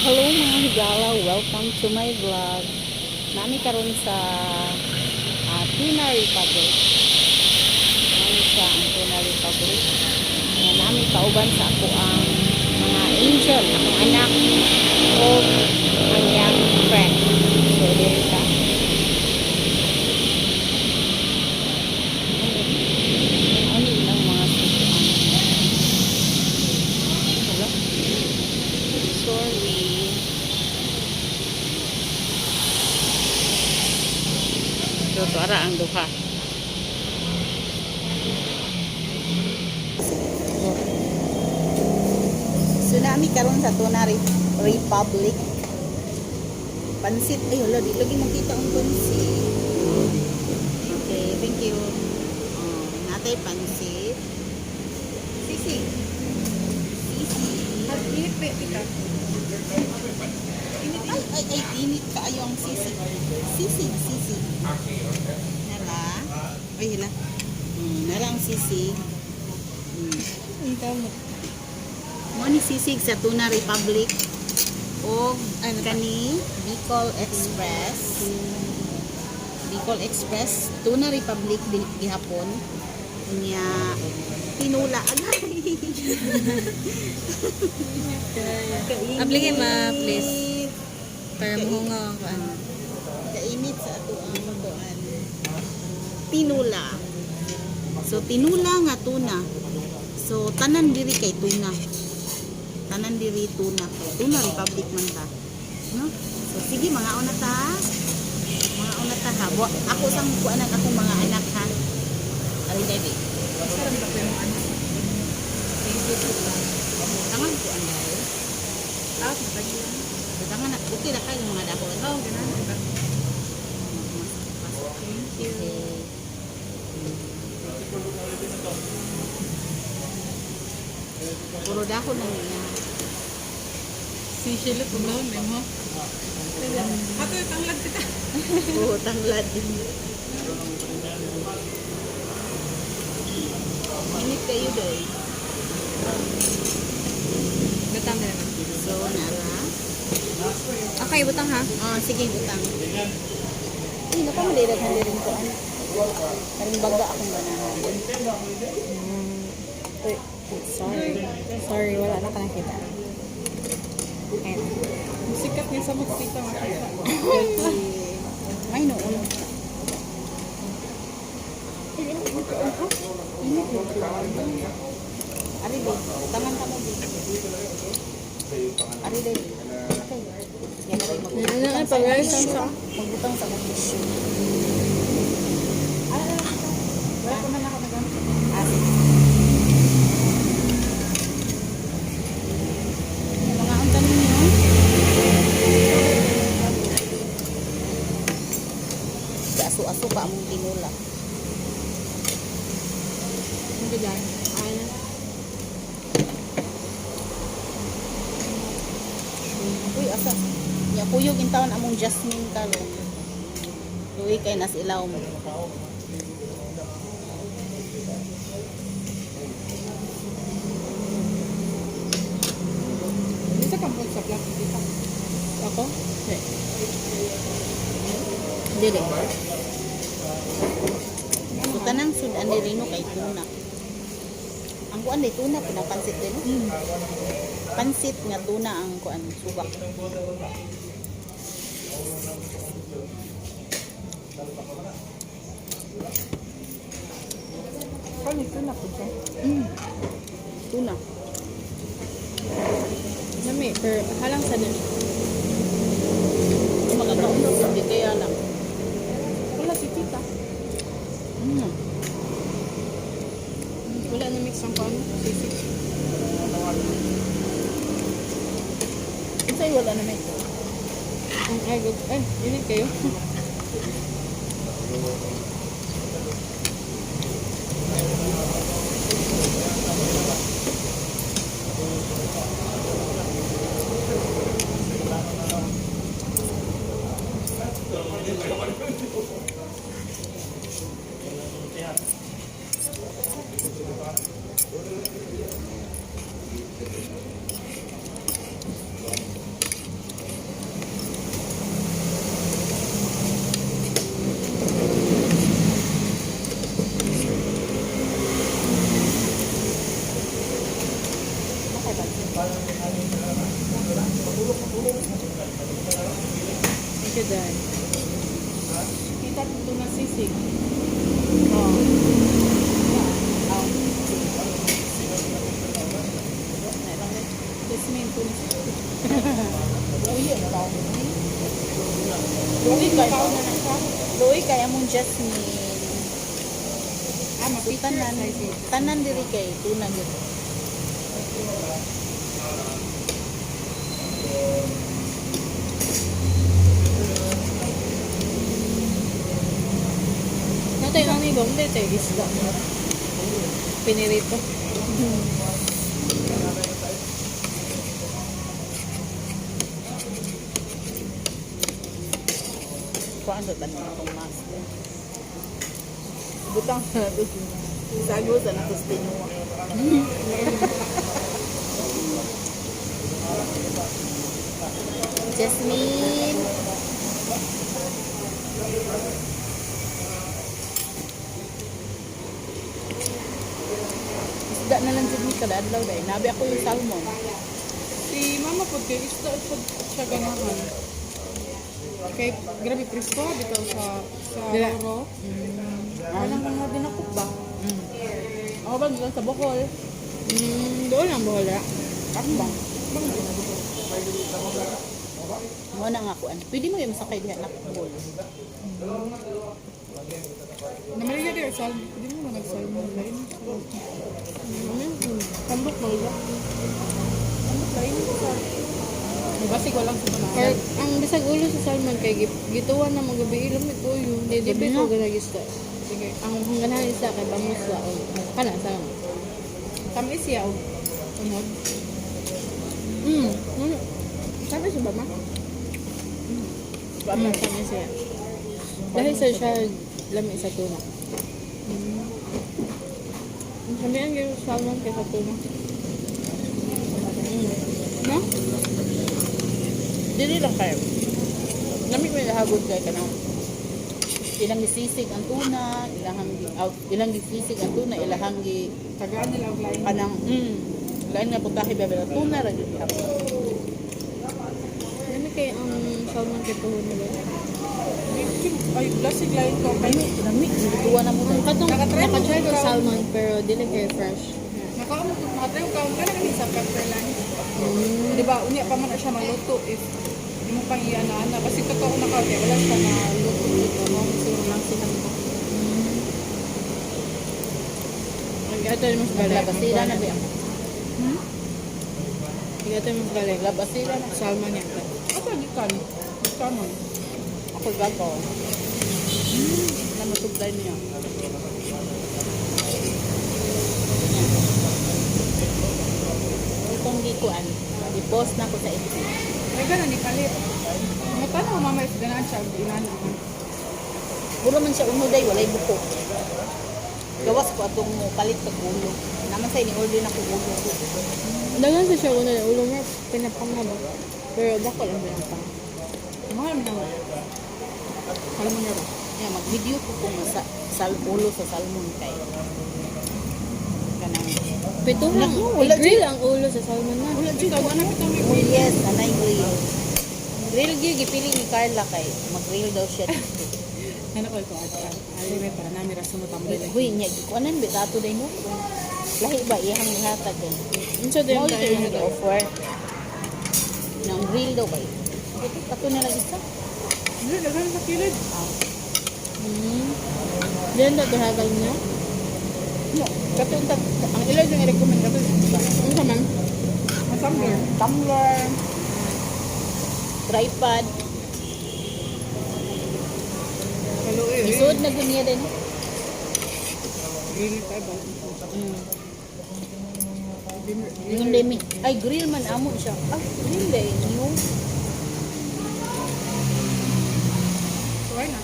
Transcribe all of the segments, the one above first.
Hello, mga higala, welcome to my vlog. Nami karon sa Tuna Republic. Nami siya ang Tuna Republic. Ayan, nami kauban sa ako ang mga angel, akong anak o ang iyang friend. So, diri ta. Ano ilang mga sukuan? Hello? Sorry. So, to ara ang duha. So, nami karon sa Tuna Republic. Pansit. Ay, wala. Di lagi makita ang pansit. Okay, thank you. Oh, natay pansit. Sisig. Sisig. Ay, ay, ay, init kaayo ang sisig. Sisig, sisig. Nara. Ay, hila. Nara ang sisig. Ang tama. Mo ni sisig sa Tuna Republic. O Ano pa? kani Bicol Express. Bicol Express, Tuna Republic din gihapon. Nya tinula agay. Kainit. Aplikay ma, please. Para muhungaw ang kuan. Kainit sa ato ang kuan. Tinula. So tinula nga tuna. So tanan diri kay tuna. Tanan diri tuna. Tuna Republic man ta. No? So sige, mga una ta. Mga una ta ha. Ako sang kuanan akong mga anak ha. Ari dede. Sarap na po yung ano. Tangan ko anay. Ah, matagi lang. Tangan na okay ra kayo mga dahon. Oo, ganahan kita. Thank you. Okay. Puro dahon na niya. Si Sheila, tumahon na mo. Ato, tanglad kita. Oo, tanglad. Init kayo doy. Gatang na naman. So, nara. Okay, butang ha. Ah, sige, butang. Uy, napamalirag na rin ko. Ano? Karing baga akong ganahan. Uy, sorry. Sorry, wala na ka nakita. Ayan. Sikat nga sa magkita makita. May noon. Init mo. Ari, be. Tangan ka mo, be. Ari, be. Okay. Yan na rin, Ano, magbutang sa pag- tissue. Magbutang sa akong tissue. Wala pa man ako nagamit. Ah, sige. Yung mga unta ninyo. Aso-aso pa among tinula. Ano ba dyan? Okay na. Uy, asa? Nya kuyog in taon among jasmine karon. Luwi kay nas ilaw mo. Hindi sa kampon sa vlog dito. Ako? Hindi. Dili. So tanang sudan diri no kay tuna. Ang kuan day tuna pinapansit din no. Pansit nga tuna ang kuan subak. Paano ito na po siya? Tuna. Nami, pero halang sa din. Magkakaon sa di kaya lang. Wala si tita. Wala na mix ang kuan. Sisig. Unsay wala na may? Ang ay, good. Ay, init kayo. Thank you, Dad. Kita ito na sisig. Oh. Jasmine, tuna sisig. Luoy ba? Luoy kay Luoy kay among Jasmine. Ah, So, mapicture tanan, size eh. tanan diri kay tuna gyud. Natay ang ibang dito, isda. Pinirito. Kuan sa tanan akong mask. Butang sa nato. Sago sa nato sa tinuwa. Jasmine. Isda na lang jud mi kada adlaw dai. Nabi ako yung salmon. Si mama po kay isda po siya ganahan. Kay grabe presko bitaw sa Dila. Roro. Walang mga dinakop ba? Ako ba gikan sa Bohol? Doon ang bola. Ako ba? Mo na nga kuan. Pwede mo yung masakay diha na Bohol. Namaliga dir salmon. Di mo man nag-salmon lain. Tambok mo ba? Lain sa. Basig walang sa Or, ang bisag ulo sa salmon kay gituan na mga gabi ilom ito yun. Di di ko ganag isda. Sige. Ang hangganan isda kay bangus la o kana salmon. Tamis siya og unod. Sabi sa ba ma? Sabi siya. Dahil sa siya lami sa tuna. Kami ang yung salmon kay sa tuna. No? Dili lang kayo. Lamig may hagod kay kanang ilang gisisig ang tuna, ilang out, ilang gisisig ang tuna, ilahang gi Tagaan nila og lain. kanang lain nga putahe ba pero tuna ra gyud gihapon. Lami kay ang salmon kay tuhon nila. Ay, lasig lain ko kay Lami, tuwa na mo Ang katong Nakatry mo nakatry ko ikaw. salmon pero dili kay fresh. Nakaamot ko nakatry ko kaon kana kani sa pepper lunch. Di ba unya pa man na siya maluto if di mo pang iana-ana kasi totoo na kaya wala siya maluto dito mo siguro lang siya ko. Ang gato mas balay. Labasira na ba? Hmm? Gato mas balay. Labasira na. Salmon yata. Ato gikan. Salmon. Ako gago. Na masublay niya. Itong gikuan, i-post na ko sa FB. Ay ganan ni palit. Mutana ko mama if ganahan siya og inana. Puro man siya unuday, walay buko. Gawas ko atong mo palit sa ulo. Naman sa ini-order na ko ulo. Dagan sa siya una ulo mo pinapang na ba? Pero dako lang pinapang. Mahal man na. Alam mo niya ba? Yeah, mag-video ko kung sa ulo sa salmon kay. Kanang Pito lang. Naku, wala I-grill ang ulo sa salmon na. wala jud Ikaw ana kita may Oh yes, anay grill. Grill gyud gipili ni Carla kay mag-grill daw siya dito. Ano ko ito at ay may para nami ra sumutambay lagi. Huy, nya gikuanan bitato ato day no. Lahi ba iyang gihatag kay. Unsa dayon Mao tayo yung na offer. Nang grill daw kay. Ito ato na lang isa. Hindi daghan sa kilid. Hmm. Diyan daw tuhagal niya. No, katong ang ila yung i-recommend kato ba? Unsa man? Ang tumbler. Tumbler, tripod, Kaluoy. Isuod na gud niya din. Grill tayo ba? Yung demi. Ay, grill man amo siya. Ah, grill day new. Try na.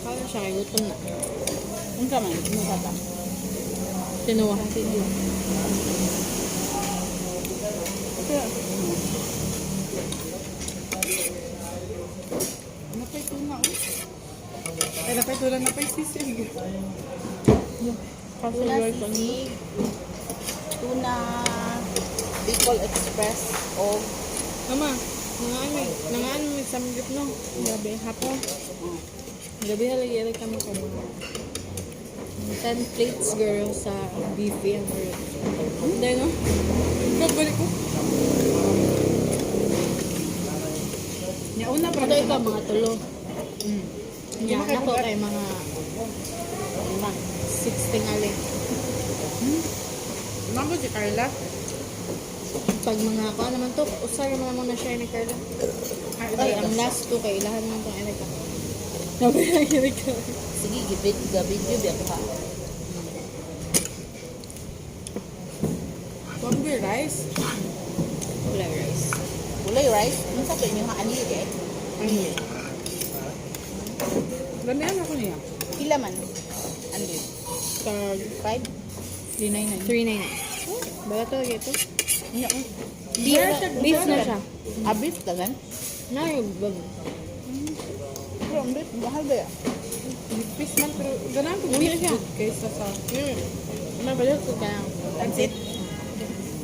Kala siya kay gutom na. Unsa man mo kata? Tinuwa. Napay tuna oh. Ay, napay tuna, napay sisig. Tuna sisig. Tuna Bicol Express o Mama, nangaan may samgyup no. Gabi, hapon. Gabi halagi kami ko mga 10 plates girl sa beefy ang girl. Hindi no? Babalik ko. Nya una pa Ito ikaw mga tulo. Hindi Nya, makabugat. nako kay mga lima. 6 tingali. Mambo si Carla. Pag mga ako naman to, usay naman mo na share ni Carla. Ay, ang last two kay ilahan man tong Erika. Gabi lang Erika. Sige, gibit, gabidyo, biya ko ha. Mambo rice. Wala rice. Gulay rice? Ano sa inyo ha? Ani eh? Ano? Gamihan ako niya. Pila man? Ano yun? Tag Five? 399. 399. Barato lagi ito. Ano? Beef, beef na siya. Ah, beef tagan? Na yung bag. Pero ang beef, mahal ba yan? Nipis man pero ganahan ko Uwi beef siya. good kaysa sa Mabalik ko kaya. Pansit?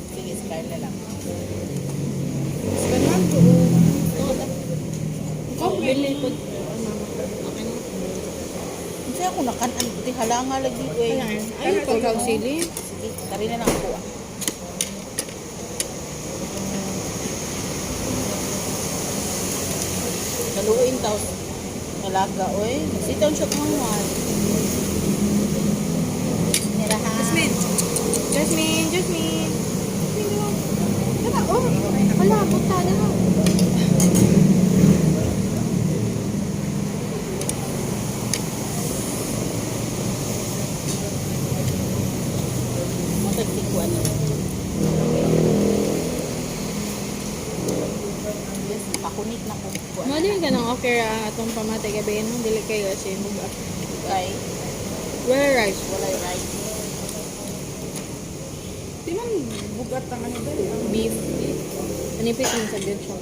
Sige, si Carla lang. Mas ganahan ko. Ito, Oh, Bili po. Okay na. Kasi ako nakan-an, buti halanga lagi ko eh. Ay, pagkaw sili. Sige, tari na lang ako ah. Kaluin taw. Kalaga, oy. Nagsitaw siya kung ano. Nirahan. Jasmine. Jasmine, Jasmine. Wala, oh. Wala, punta na. Matagtikuan niya. Yes, nakakunik na ko. Mo din ka ng okay atong pamatay gabi no dili kayo kasi mo Kay, Wala rice. walay rice. Di man bugat ang ano dali. Ang Beef. Anipit man sa good shop.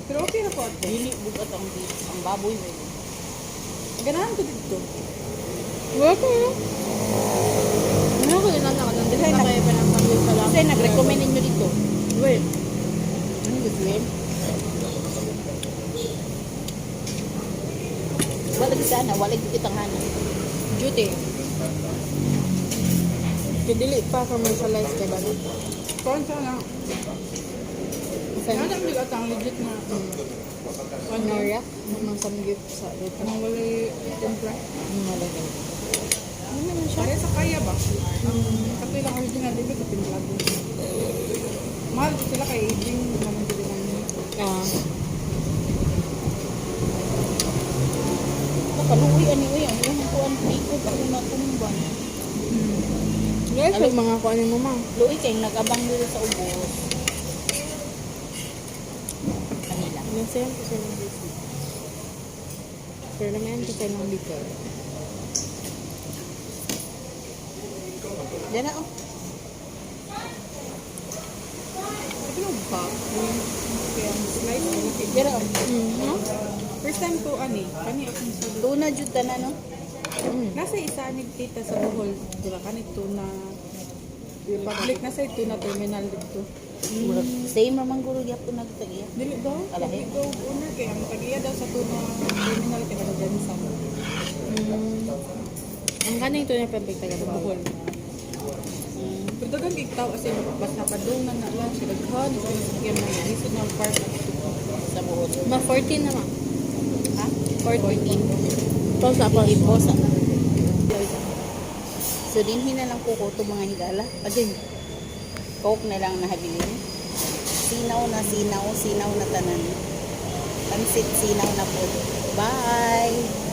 Pero okay na ko ato. Dili bugat ang beef. Ang baboy may. Ganahan ko dito. Wala ko no. Ano ko din na ako nang dili pa kayo pa ng pamilya sa Kasi nag-recommend ninyo dito. Wait. Ano gusto yun? Wala sana, wala kitang hana. Duty. Kaya dili pa commercialized kay ba? Kuan sa na. Sa Ganahan ko ang legit na Noria, mga samgyup sa dito. anong walay timpla. Wala ganito. Ano naman siya? Pare sa kaya ba? Ang katoy lang original dito sa timplado. Mahal ko sila kay aging naman dili lang. Ah. Nakaluoy ani uy ang iyang kuan likod ako natumban. Guys, pag mga kuan mo ma. Luoy kay nagabang dito sa ubos. Kanila. Nasa ko sa ilang dito. Pero naman ko sa ilang dito. Diyan na oh. Sabi mo ba? Kaya ang slice ko laki. Diyan na oh. No? First time ko ani, kani akong sa Tuna jud tanan no. Nasa isa ni tita sa Bohol, di ba? Kani tuna Republic nasa tuna terminal dito. Murag same ra man guro gyapon nagtagiya. Dili daw? Alahi. Dili daw owner kay ang tagiya daw sa tuna terminal kay taga Jensan. Ang kaning ito na pabig taga Sa Bohol. Bohol. Pero daghang gig tao as in basta padung na na lang sila daghan ug ang sakyan na lisod na park at Sa buot. Ma 14 na ma. Ha? 14. Pause, pause. Iposa. So dinhi na lang ko ko itong mga higala. Again, Coke na lang nahabilin. Sinaw na sinaw, sinaw na tanan. Pansit sinaw na po. Bye!